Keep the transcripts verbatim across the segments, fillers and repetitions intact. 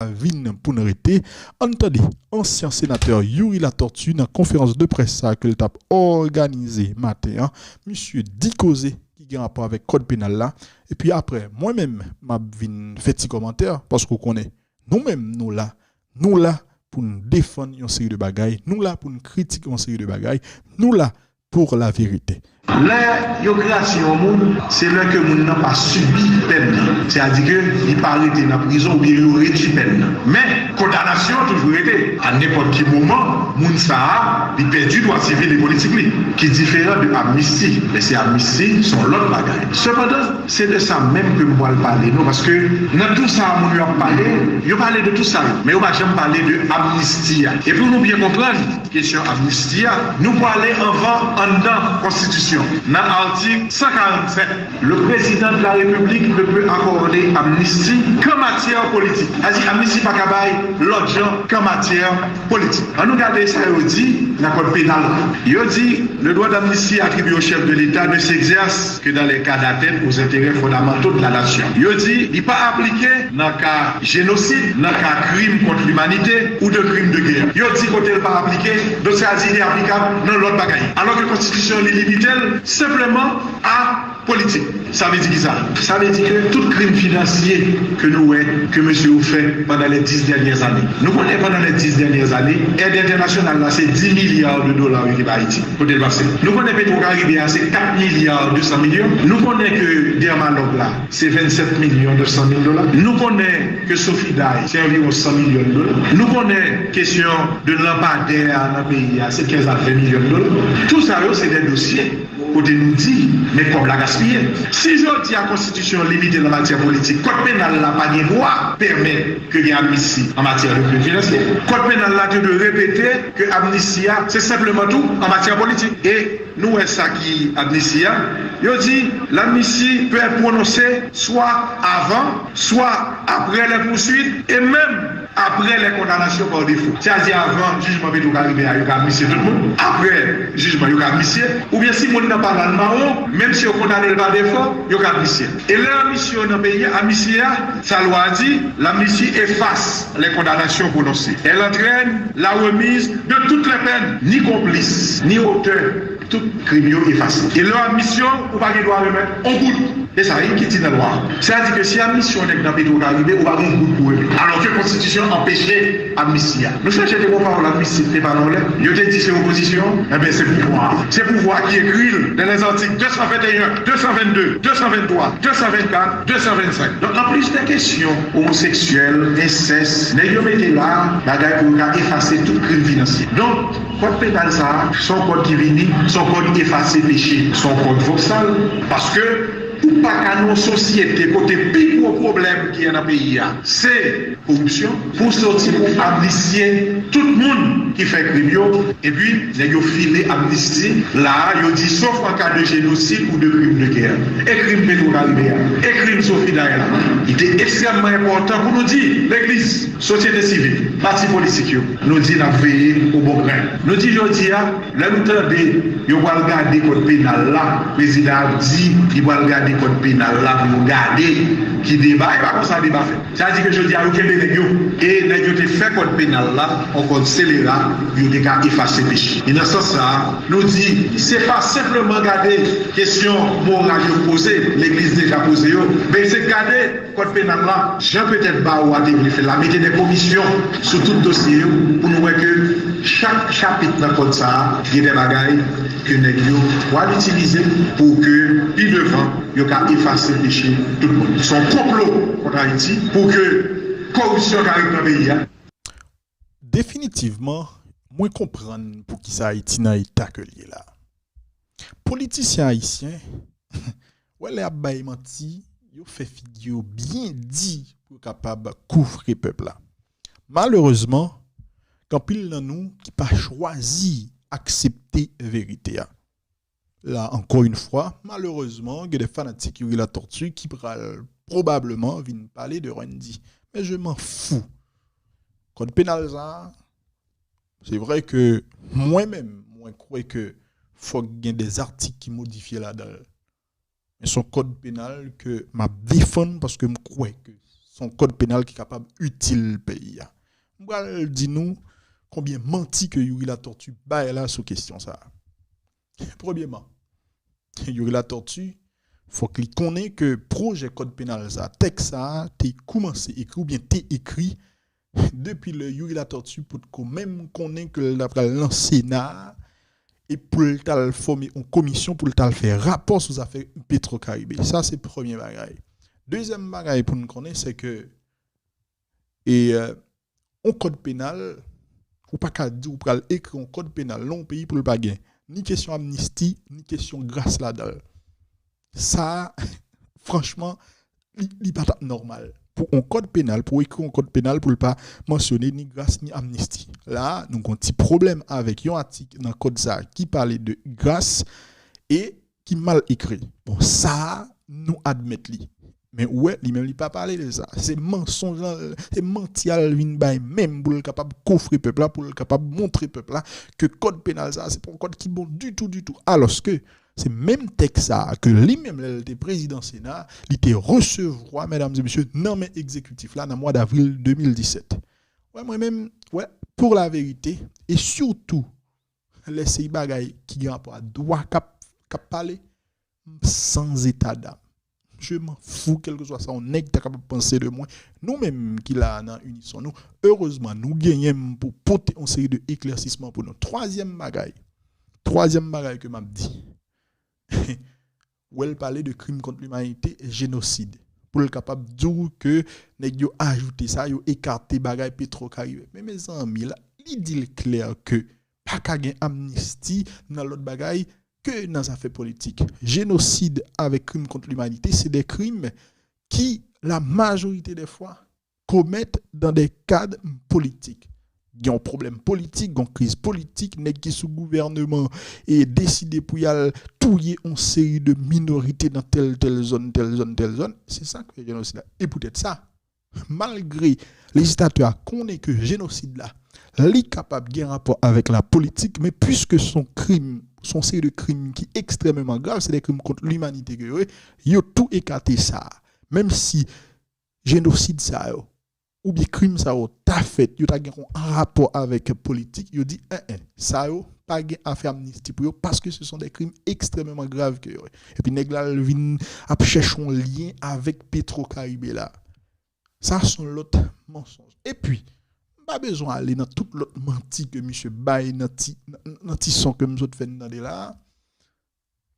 vin pou n rete. Ann tande ansyen senatè Youri Latortue nan konferans de près sa ke l t ap òganize maten an. Misye di koze ki gen rapò avèk kòd penal la. Epi apre, mwen menm, m ap vin fè ti kòmantè, paske w konnen, nou menm, nou la, nou la pou n defann yon seri de bagay, nou la pou n kritike yon seri de bagay, nou la pour la vérité. Lè yo grasye yon moun, se lè ke moun nan pa sibi pèn nan. Sètadi ke li pa rete nan prizon oubyen yo redui pèn nan. Men, kondanasyon an toujou rete. A nenpòt ki moman, moun sa a, li pèdi dwa sivil e politik li, ki diferan de amnisti. Men se amnisti, se yon lòt bagay. Sepandan, se de sa menm ke m pral pale nou, paske nan tou sa moun yo ap pale, yo pale de tou sa yo, men yo pa janm pale de amnisti a. E pou nou byen konprann, kesyon amnisti a, nou prale anvan anndan konstitisyon. Nan atik san karannsèt, le président de la République ne peut accorder amnistie qu'en matière politique. Sa di amnisti pa ka bay lòt jan qu'en matière politique. Ann nou gade sa yo di nan kòd penal la. Yo di, le droit d'amnistie attribué au chef de l'État ne s'exerce que dans les cas d'atteinte aux intérêts fondamentaux de la nation. Yo di, li pa aplike nan ka jenosid, nan ka krim kont limanite ou de krim de gè. Yo di kote l pa aplike, donk sa di li aplikab nan lòt bagay. Alò ke konstitisyon li limite l senpleman a politik. Sa vle di kisa? Sa vle di ke tout krim finansye ke nou wè ke mesye yo fè pandan les dix dernières années. Nou konnen pandan les dix dernières années, èd entènasyonal la se dis milliards de dollars yo te ba Ayiti. Kote l pase? Nou konnen Petro Caribe a se kat milya de san milyon. Nou konnen ke Dermalog la se vennsèt milyon nèf san mil dola. Nou konnen ke Sofiday se anviwon san milyon dola. Nou konnen kesyon de lanpadè a nan peyi a se kenz a ven milyon dola. Tou sa yo se de dosye kote nou di, men kòb la gaspiye. Si jodi a konstitisyon limite l an matyè politik, kòd penal la pa gen dwa pèmèt ke gen amnisti an matyè de krim finansye. Kòd penal la te dwe repete ke amnisti a se senpleman tou an matyè politik. E nou wè sa ki amnisti a. Yo di l'amnistie peut être prononcée soit avant, soit après les poursuites, et même après les condamnations par défaut. Sètadi avan jijman Petro Caribe a, yo ka amnistiye tout moun. Apre jijman, yo ka amnistiye. Oubyen si moun nan pa la l mawon, menm si yo kondane l pa defo, yo ka amnistiye. E lè amnistiye yo nan peyi a, amnistiye a, sa lwa a di, l'amnistie efface les condamnations prononcées. Elle entraîne la remise de toutes les peines, ni complice, ni auteur. Tout krim yo efase. E lè w ap misyon, ou pa gen dwa remèt on goud. E sa wi ki di nan lwa a. Sètadi ke si w ap misyon nèg nan Petro Caribe, ou pa gen on goud pou remèt. Alò ke konstitisyon anpeche amnisti a. Nou sonje te gon pawòl amnisti te pale yon lè. Yo te di se opozisyon, enben se pouvwa a. Se pouvwa a ki ekri l dans les articles deux cent vingt et un, deux cent vingt-deux, deux cent vingt-trois, deux cent vingt-quatre, deux cent vingt-cinq. Donk, anplis de kesyon omoseksyèl, ensès, nèg yo mete la, bagay pou yo ka efase tout krim finansye. Donk, kòd penal sa a, se yon kòd ki vini, se yon kòd efase peche, se yon kòd voksal, paske ou pa ka nan yon sosyete kote pi gwo pwoblèm ki gen nan peyi a, se koripsyon, pou soti pou amnistiye tout moun ki fè krim yo, epi nèg yo file amnisti la a, yo di, sauf en cas de génocide ou de crime de guerre. E krim Petro Caribe a, e krim Sofiday la, li te ekstrèmman enpòtan pou nou di, legliz, sosyete sivil, pati politik yo, nou di n ap veye o bon grenn. Nou di jodi a, lè nou tande yo pral gade kòd penal la, prezidan ap di li pral gade kòd penal la pou yo gade ki deba, e pa konsa deba fèt. Sa di ke jodi a yo kenbe nèg yo, e nèg yo te fè kòd penal la, yon kòd selera, pou yo te ka efase peche. E nan sans sa a, nou di, se pa senpleman gade kesyon moral yo poze, legliz deja poze yo, men se gade kòd penal la, jan petèt bawo a te vle fè l la, mete de komisyon sou tout dosye yo, pou nou wè ke chak chapit nan kòd sa a, gen de bagay ke nèg yo pral itilize pou ke pi devan, yo ka efase peche tout moun. Se yon konplo kont Ayiti pou ke koripsyon ka ret nan peyi a. Definitivman, mwen konprann poukisa Ayiti nan eta ke l ye la. Politisyen ayisyen, wè lè y ap bay manti, yo fè figi yo byen di pou yo kapab kouvri pèp la. Malerezman, gen anpil nan nou ki pa chwazi aksepte verite a. La, encore une fois, malerezman, gen de fanatik Youri Latortue ki pral pwobableman vin pale de Wendy. Men je m'en fous. Kòd penal sa a, se vre ke mwen menm, mwen kwè ke fòk gen de zatik ki modifye ladan l. Men se yon kòd penal ke m ap defann paske m kwè ke se yon kòd penal ki kapab itil peyi a. M pral di nou konbyen manti ke Youri Latortue bay la sou kesyon sa a. Premyèman, Youri Latortue, fòk li konnen ke pwojè kòd penal sa, tèks sa a, te koumanse ekri oubyen te ekri depi lè Youri Latortue potko menm konnen ke l ta pral nan Sena a, e pou l t al fòme yon komisyon pou l t al fè rapò sou zafè Petro Caribe. Sa se premye bagay. Dezyèm bagay pou n konnen, se ke e yon kòd penal, ou pa ka di ou pral ekri yon kòd penal nan yon peyi pou l pa gen ni kesyon amnisti, ni kesyon gras ladan l. Sa, franchman, li, li pa t ap nòmal. Pou yon kòd penal, pou ekri yon kòd penal, pou l pa mansyone ni gras ni amnisti. La, nou gen yon ti pwoblèm avèk yon atik nan kòd sa a ki pale de gras e ki mal ekri. Bon, sa a, nou admèt li. Men ou wè, li menm li pa pale de sa. Se mansonj lan, se manti a l vin bay menm pou l kapab kofre pèp la, pou l kapab montre pèp la ke kòd penal sa a, se pa yon kòd ki bon ditou, ditou. Alòske, se menm tèks sa a ke li menm, lè l te prezidan Sena, li te resevwa, medam e mesye, nan men egzekitif la, nan mwa davril de mil disèt. Wè, mwen menm, wè, pou la verite, e sitou, lè se bagay ki gen rapò a dwa k ap, k ap pale, m san zeta dam. Je m'en fous, kèlkeswa sa yon nèg ta kapab panse de mwen. Nou menm ki la a nan Inison nou, erezman, nou genyen m pou pote yon seri de eklèsisman pou nou. Twazyèm bagay, twazyèm bagay ke m ap di, wè l pale de krim kont limanite, jenosid. Pou l kapab di w ke nèg yo ajoute sa, yo ekate bagay Petro Caribe. Men mezanmi, la, li di l klè ke pa ka gen amnisti nan lòt bagay ke nan zafè politik. Jenosid avèk krim kont limanite, se de krim ki, la majorite dè fwa, komèt dan de kad politik. Gen yon pwoblèm politik, gen yon kriz politik, nèg ki sou gouvèneman e deside pou y al touye yon seri de minorite nan tèl, tèl zòn, tèl zòn, tèl zòn. Se sa k fè jenosid la. E poutèt sa, malgre lejislatè a konnen ke jenosid la, li kapab gen rapò avèk la politik, men piske se yon krim, se yon seri de krim ki ekstrèmeman grav, se de krim kont limanite ke yo ye, yo tou ekate sa. Menm si jenosid sa yo, oubyen krim sa yo ta fèt, yo ta gen yon rapò avèk politik, yo di, en, en, sa yo pa gen afè amnisti pou yo, paske se son de krim ekstrèmeman grav ke yo ye. Epi nèg la, l vin ap chèche yon lyen avèk Petro Caribe la. Sa se yon lòt mansonj. Epi, m pa bezwen ale nan tout lòt manti ke misye bay nan ti, nan, nan ti son ke m sot fè n tande la a.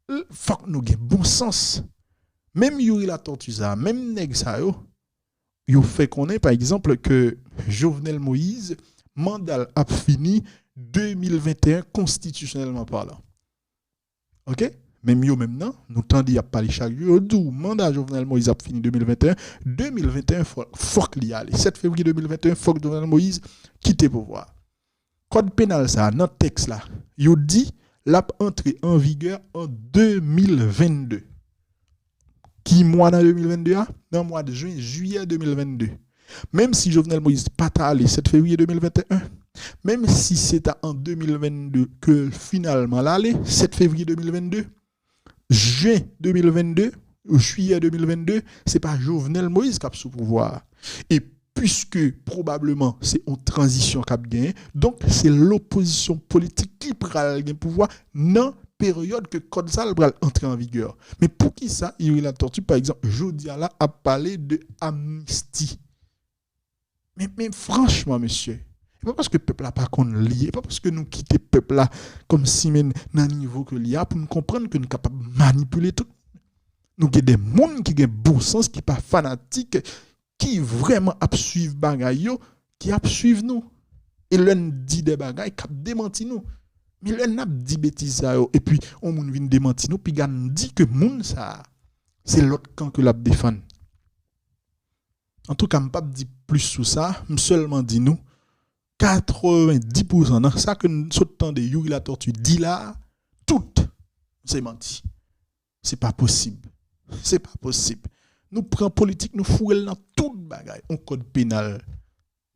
L-, fòk nou gen bon sans. Menm Youri Latortue sa, menm nèg sa yo, yo fè konnen, pa egzanp, ke Jovenel Moïse, manda l ap fini de mil venteyen konstitisyonèlman palan. Oke? Menm yo menm nan, nou tande y ap pale chak jou, yo di w manda Jovenel Moïse ap fini de mil venteyen, de mil venteyen fò-, fòk li ale. Sèt fevriye de mil venteyen, fòk Jovenel Moïse kite pouvwa a. Kòd penal sa a, nan tèks la, yo di l ap antre an vigè an de mil vennde. Ki mwa nan de mil vennde a? Nan mwa de jen, jiyè de mil vennde. Menm si Jovenel Moïse pa t ale sèt fevriye de mil venteyen, menm si se ta an de mil vennde ke finalman l ale, sèt fevriye de mil vennde, jen de mil vennde, ou jiyè de mil vennde, se pa Jovenel Moïse k ap sou pouvwa a. E piske pwobableman se yon tranzisyon k ap genyen, donk se lopozisyon politik ki pral gen pouvwa nan peryòd ke kòd sa a pral antre an vigè. Men poukisa Youri Latortue, pa egzanp, jodi a la, ap pale de amnisti? Men, men franchman, mesye, e pa paske pèp la pa konn li, e pa paske nou kite pèp la kòmsi men nan nivo ke li a pou n konprann ke n kapab manipile tout. Nou gen de moun ki gen bon sans, ki pa fanatik, ki vrèman ap swiv bagay yo, ki ap swiv nou. E lè n di de bagay, k ap demanti nou. Men lè n ap di betiz sa yo, epi yon moun vin demanti nou, piga n di ke moun sa a, se lòt kan ke l ap defann. Antouka, m p ap di plis sou sa, m sèlman di nou, katrevenndis pousan nan sa ke n sot tande Youri Latortue di la a, tout se manti. Se pa posib. Se pa posib. Nou pran politik, nou foure l nan tout bagay. On kòd penal.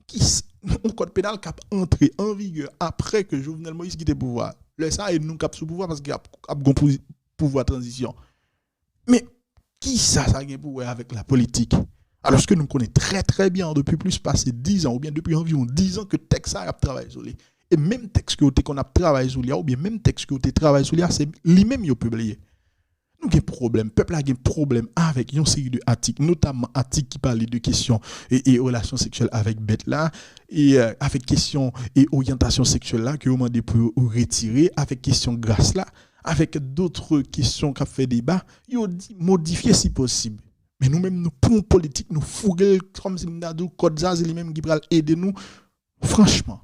Ki s-, on kòd penal k ap antre an vigè apre ke Jovenel Moïse kite pouvwa a. Lè sa a, e nou k ap sou pouvwa paske ap, ap gon pou-, pouvwa tranzisyon. Men, kisa sa gen pou wè avèk lapolitik? Alòske nou konnen trè, trè byen depi plis pase diz an, oubyen depi anviwon diz an ke tèks sa a y ap travay sou li. E menm tèks ke yo te konn ap travay sou li a, oubyen menm tèks ke yo te travay sou li a, se li menm yo pibliye. Nou gen pwoblèm, pèp la gen pwoblèm avèk yon seri de atik, notamman atik ki pale de kesyon e, e relasyon seksyèl avèk bèt la, e euh, avèk kesyon e oryantasyon seksyèl la ke yo mande pou yo retire, avèk kesyon gras la, avèk dòt kesyon k ap fè deba, yo di modifye si posib. Men nou menm nou pran politik, nou foure l kòmsi m ta di w kòd sa se li menm ki pral ede nou. Franchman,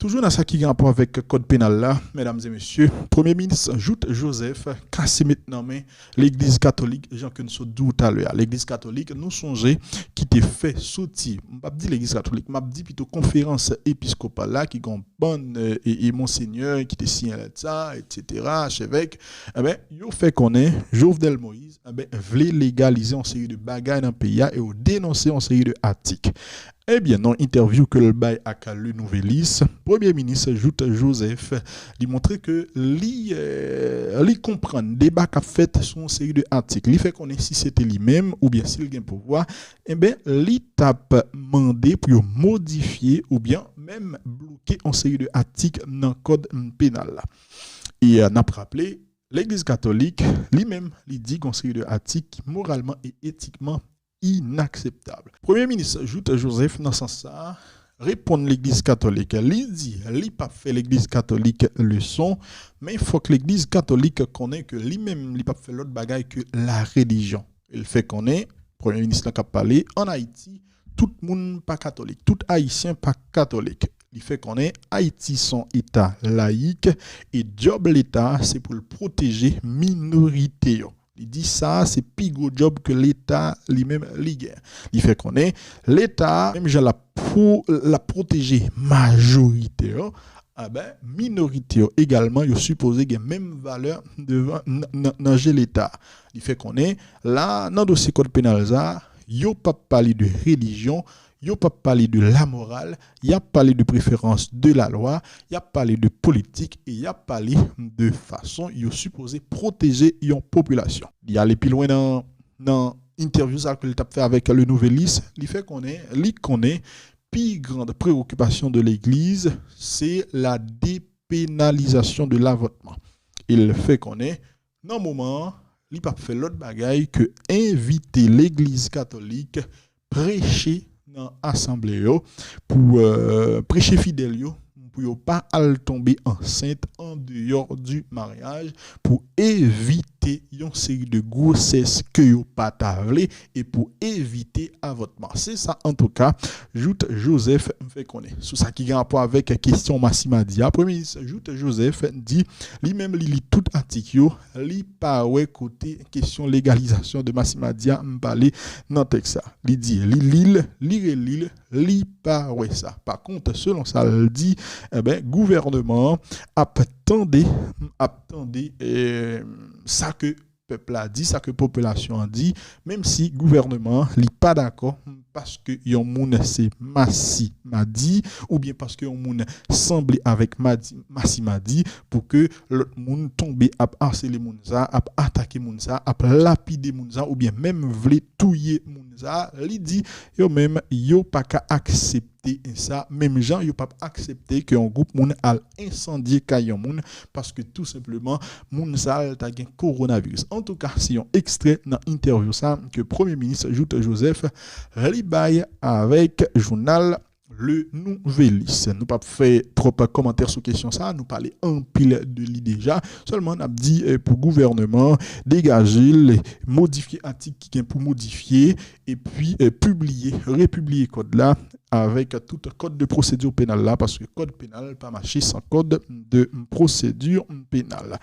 toujou nan sa ki gen rapò avèk kòd penal la, medam e mesye, Premye Minis Jouthe Joseph kase met nan men Legliz Katolik, jan ke n sot di w talè a. Legliz Katolik, nou sonje, ki te fè soti, m p ap di Legliz Katolik, m ap di pito Konferans Episkopal la, ki gen yon bann e, e monsenyè ki te siyen lèt sa, etsetera, achevèk, enben, yo fè konnen Jovenel Moïse, enben, vle legalize yon seri de bagay nan peyi a e yo denonse yon seri de atik. Ebyen, nan entèvyou ke l bay ak Le Nouvelliste, Premye Minis Jouthe Joseph, li montre ke li, euh, li konprann deba k ap fèt sou yon seri de atik. Li fè konnen si se te li menm oubyen si l gen pouvwa, enben, li t ap mande pou yo modifye oubyen menm bloke yon seri de atik nan kòd penal la. E euh, n ap raple, Legliz Katolik, li menm, li di gen yon seri de atik ki moralman e etikman inakseptab. Premye Minis Jouthe Joseph, nan sans sa a, reponn Legliz Katolik. Li di li p ap fè Legliz Katolik leson, men fòk Legliz Katolik konnen ke li menm, li p ap fè lòt bagay ke la relijyon. E l fè konnen, Premye Minis la k ap pale, ann Ayiti, tout moun pa katolik, tout Ayisyen pa katolik. Li fè konnen Ayiti se yon eta layik e djòb Leta se pou l pwoteje minorite yo. Li di sa se pi gwo djòb ke Leta li menm li gen. Li fè konnen Leta, menm jan l ap pwo-, l ap pwoteje majorite yo, enben, minorite yo egalman, yo sipoze gen menm valè devan, nan, nan, nan je Leta. Li fè konnen, la, nan dosye kòd penal sa, yo p ap pale de relijyon, yo p ap pale de lamoral, y ap pale de preferans de lalwa, y ap pale de politik e y ap pale de fason yo sipoze pwoteje yon popilasyon. Li ale pi lwen nan, nan entèvyou sa ke l t ap fè avèk Le Nouvelliste, li fè konnen, li konnen pi gran preokipasyon de legliz, se la dépenalisation de l'avortement. E l fè konnen, nan moman an, li p ap fè lòt bagay ke envite Legliz Katolik preche nan asanble yo, pou euh, preche fidèl yo, pou yo pa al tonbe ansent an deyò di maryaj, pou evite yon seri de gwosès ke yo pa ta vle, e pou evite avòtman. Se sa, antouka, Jouthe Joseph fè konnen. Sou sa ki gen rapò avèk kesyon Massi Madi a, Premye Minis Jouthe Joseph di, li menm, li li tout atik yo, li pa wè kote kesyon legalizasyon de Massi Madi a m pale nan tèks sa. Li di, li li l, li reli l, li pa wè sa. Pa kont, selon sa l di, enben, gouvènman an ap tande, ap tande eh, sa ke pèp la di, sa ke popilasyon an di, menm si gouvènman an li pa dakò, paske yon moun se Massi Madi, oubyen paske yon moun sanble avèk Madi, Massi Madi, pou ke lòt moun tonbe ap asele moun sa, ap atake moun sa, ap lapide moun sa, oubyen menm vle touye moun sa, li di yo menm yo pa ka aksepte sa, menm jan yo p ap aksepte ke yon gwoup moun al ensandye kay yon moun, paske tou senpleman, moun sa a ta gen kowonaviris. Antouka, se yon ekstrè nan entèvyou sa ke Premye Minis Jouthe Joseph li bay avèk jounal Le Nouvelliste. Nou p ap fè twòp kòmantè sou kesyon sa, nou pale anpil de li deja. Sèlman, n ap di eh, pou gouvènman degaje l, modifye atik ki gen pou modifye, epi eh, pibliye, repibliye kòd la avèk tout kòd de pwosedi penal la, paske kòd penal pa mache san kòd de pwosedi penal.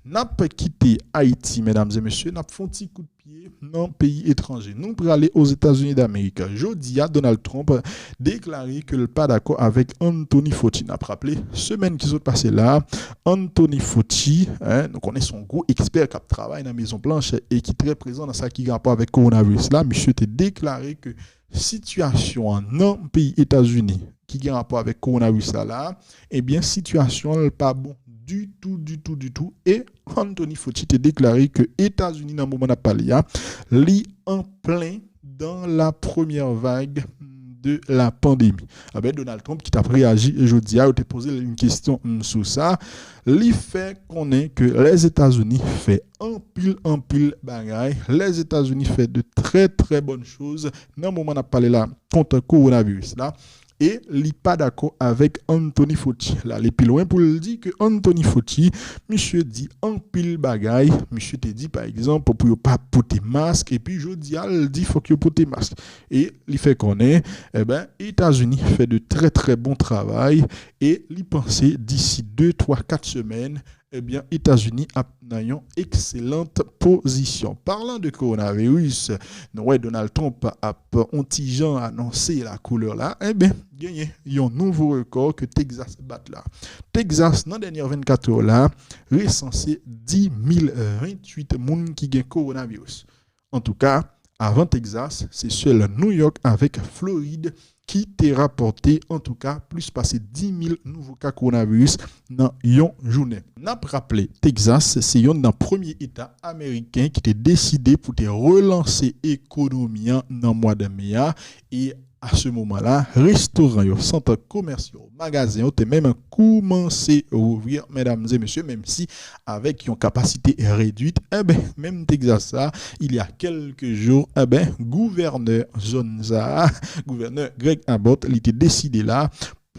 N ap kite Ayiti, medam e mesye, n ap fè yon ti kout pye nan peyi etranje. Nou prale Ozetazini Damerik. Jodi a, Donald Trump deklare ke l pa dakò avèk Anthony Fauci. N ap raple, semèn ki sot pase la, Anthony Fauci, en, nou konnen se yon gwo ekspè k ap travay nan Mezon Blanch e ki trè prezan nan sa ki gen rapò avèk kowonaviris la, misye te deklare ke sitiyasyon an nan peyi Etazini ki gen rapò avèk kowonaviris la la, ebyen, sitiyasyon an pa bon ditou, ditou, ditou. E Anthony Fauci te deklare ke Etazini, nan moman n ap pale a, li an plen dans la première vague de la pandémie. Enben, Donald Trump ki t ap reyaji jodi a, yo te poze l yon kesyon sou sa. Li fè konnen ke Lèzetazini fè anpil, anpil bagay. Lèzetazini fè de très, très bonnes choses nan moman n ap pale la kont kowonaviris la. E li pa dakò avèk Anthony Fauci. L ale pi lwen pou l di ke Anthony Fauci, misye di anpil bagay. Misye te di, pa egzanp, pou yo pa pote mask, epi jodi a, l di fòk yo pote mask. E li fè konnen, enben, Etazini fè de très, très bon travay, e li panse disi de, twa, kat semèn, ebyen, Etazini ap nan yon ekselant pozisyon. Parlant de coronavirus, nou wè Donald Trump ap on ti jan anonse la koulè la, enben, genyen yon nouvo rekò ke Texas bat la. Texas, nan dènye vennkat è la, resanse dis mil venntuit moun ki gen kowonaviris. Antouka, avan Texas, se sèl New York avèk Florid ki te rapòte, antouka, plis pase dis mil nouvo ka kowonaviris nan yon jounen. N ap raple, Texas se youn nan premye eta ameriken ki te deside pou te relanse ekonomi an nan mwa de me a, e a se moman la, restoran yo, sant komès yo, magazen yo te menm koumanse ouvri, medam e mesye, menm si avèk yon kapasite redwit. Enben, menm Texas sa, il y a quelques jours, enben, gouvènè zòn sa, gouvènè Greg Abbott, li te deside la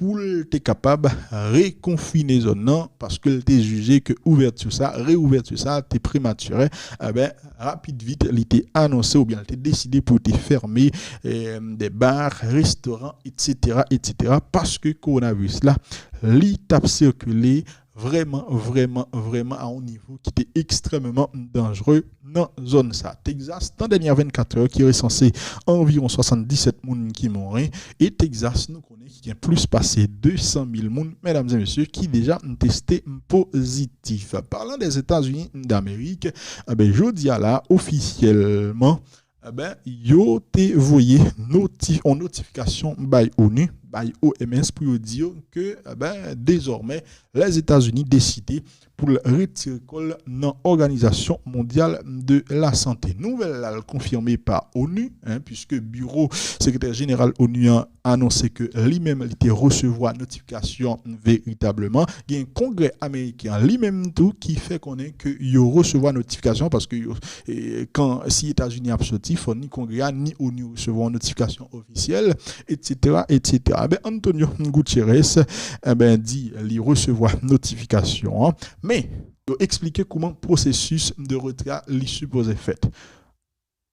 pou l te kapab rekonfine zòn nan, paske l te jije ke ouvèti sa, reouvèti sa te prematire. Enben, rapid vit, li te anonse oubyen li te deside pou te fèmen, eh, de bar, restoran, et cetera, et cetera, paske kowonaviris la, li t ap sikile vrèman, vrèman, vrèman a yon nivo ki te ekstrèmman danjere nan zòn sa. Texas, nan dènye vennkat è, ki resanse anviwon swasanndisèt moun ki mouri, e Texas, nou konnen ki gen plis pase de san mil moun, medam e mesye, ki deja teste pozitif. Parlant des États-Unis d'Amérique, enben, jodi a la, ofisyèlman, enben, yo te voye noti-, yon notifikasyon bay onu, bay O M S, pou yo di yo ke, enben, dezòmè, Lèzetazini deside pou l retire kò l nan Òganizasyon Mondyal de la Sante. Nouvèl la, l konfime pa onu, en, puiske biwo sekretè jeneral onu an anonse ke li menm li te resevwa notifikasyon veritableman. Gen Kongrè ameriken an li menm tou ki fè konnen ke yo resevwa notifikasyon paske yo, e, kan, si Etazini ap soti, fò ni Kongrè a, ni onu resevwa yon notifikasyon ofisyèl, et cetera, et cetera. Enben, Antonio Gutierrez, enben, di li resevwa notifikasyon an, men yo eksplike kouman pwosesis de retrè a li sipoze fèt.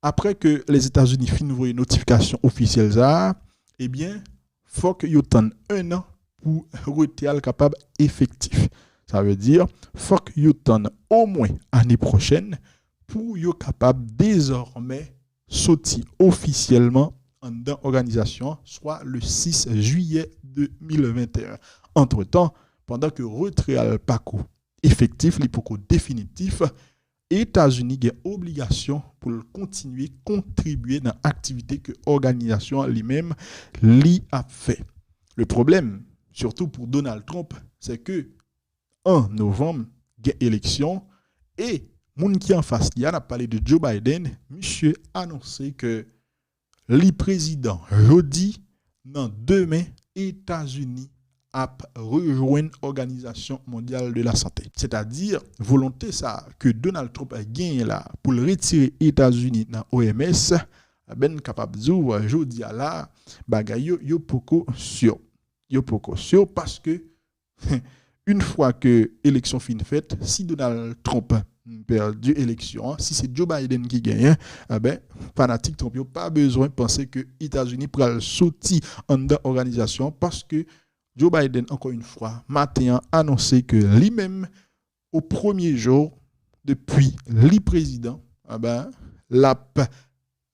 Apre ke Lèzetazini fin voye notifikasyon ofisyèl sa a, ebyen, fòk yo tann en an pou retrè a l kapab efektif. Sa vle di, fòk yo tann omwen ane pwochèn pou yo kapab dezòmè soti ofisyèlman anndan òganizasyon an, swa le sis jiyè de mil venteyen. Antretan, pandan ke retrè a l pako efektif, li poko definitif, Etazini gen obligasyon pou l kontinye kontribye nan aktivite ke òganizasyon an li menm li ap fè. Le pwoblèm, sitou pou Donald Trump, se ke an novanm, gen eleksyon, e moun ki anfas li a, n ap pale de Joe Biden, misye anonse ke li prezidan jodi, nan demen, Etazini ap rejwenn Òganizasyon Mondyal de la Sante. Sètadi, volonte sa a ke Donald Trump genyen la pou l retire Etazini nan O M S, ben, n kapab di w, jodi a la, bagay yo, yo poko si. Yo poko si paske yon fwa ke eleksyon fin fèt, si Donald Trump pèdi eleksyon an, si se Joe Biden ki genyen, enben, fanatik Trump yo pa bezwen panse ke Etazini pral soti anndan òganizasyon an, paske Joe Biden, ankò yon fwa, maten an, anonse ke li menm, o premye jou depi li prezidan, enben, l ap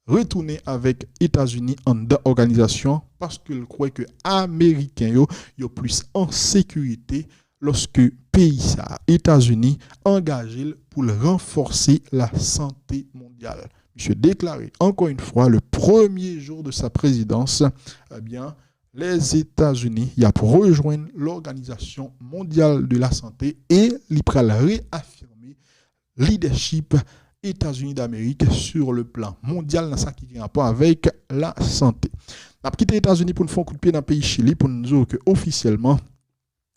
retounen avèk Etazini anndan òganizasyon an, paske l kwè ke Ameriken yo, yo plis an sekirite lòske peyi sa a, Etazini, angaje l pou l ranfòse lasante mondyal. Misye deklare, ankò yon fwa, le premye jou de sa prezidans, ebyen, Lèzetazini, y ap rejwenn Lòganizasyon Mondyal de la Sante e li pral reafime lidèchip Etazini Damerik sur le plan mondyal nan sa ki gen rapò avèk lasante. N ap kite Etazini pou n fè yon kout pye nan peyi Chili pou n di w ke ofisyèlman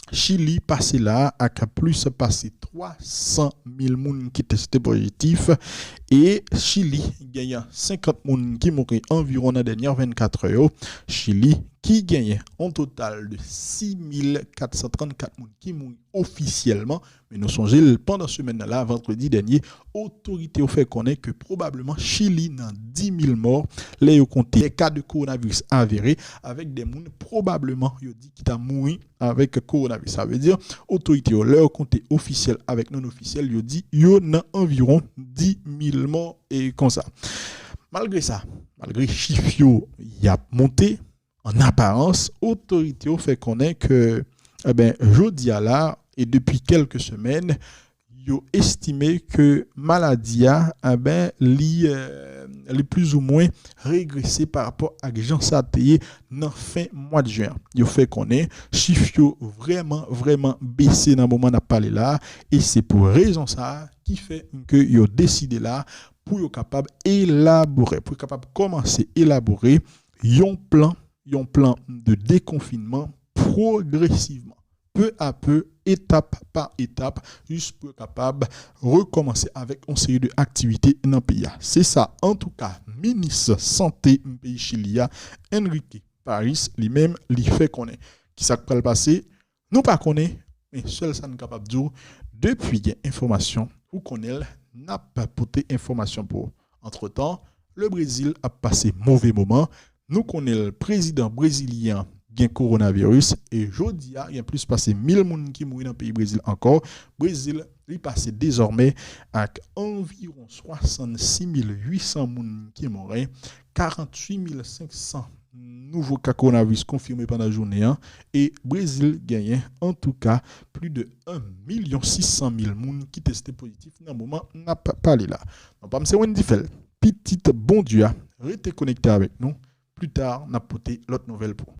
Chili pase la ak plis pase twa san mil moun ki teste pozitif e Chili genyen senkant moun ki mouri anviwon nan dènye vennkat è yo. Chili ki genyen yon total de sis mil kat san trannkat moun ki mouri ofisyèlman. Men nou sonje l, pandan semèn nan la, vandredi dènye, otorite yo fè konnen ke pwobableman Chili nan dis mil mò lè yo konte de ka de kowonaviris avere avèk de moun pwobableman yo di ki ta mouri avèk kowonaviris. Sa vle di, otorite yo, lè yo konte ofisyèl avèk non ofisyèl, yo di yo nan anviwon dis mil mò e konsa. Malgre sa, malgre chif yo y ap monte, an aparans, otorite yo fè konnen ke, e ben, jodi a la, e depi kèlke semèn, yo estime ke maladi a, e ben, li, e, li plizoumwen regrese pa rapò ak jan sa te ye nan fen mwa de jen an. Yo fè konnen chif yo vrèman, vrèman bese nan moman n ap pale la, e se pou rezon sa a ki fè ke yo deside la pou yo kapab elabore, pou yo kapab kòmanse elabore yon plan, yon plan de dekonfinman pwogresivman, peu à peu, etap pa etap, jis pou yo kapab rekòmanse avèk yon seri de aktivite nan peyi a. Se sa, antouka, minis sante peyi Chili a, Enrique París, li menm, li fè konnen. Kisa k pral pase? Nou pa konnen, men sèl sa n kapab di w, depi gen enfòmasyon, ou konnen l, n ap pote enfòmasyon pou ou. Antretan, le Brezil ap pase move moman. Nou konnen l, prezidan brezilyen an gen kowonaviris e jodi a, gen plis pase mil moun ki mouri nan peyi Brezil ankò. Brezil, li pase dezòmè ak anviwon swasannsis mil uit san moun ki mouri, karannwit mil senk san nouvo ka kowonaviris konfime pandan jounen an, e Brezil genyen, antouka, plis de yon milyon sis san mil moun ki teste pozitif nan moman n ap pale la. Non pa m se Wendy Fèl, pitit Bondye a, rete konekte avèk nou. Pli ta, n ap pote lòt nouvèl pou ou.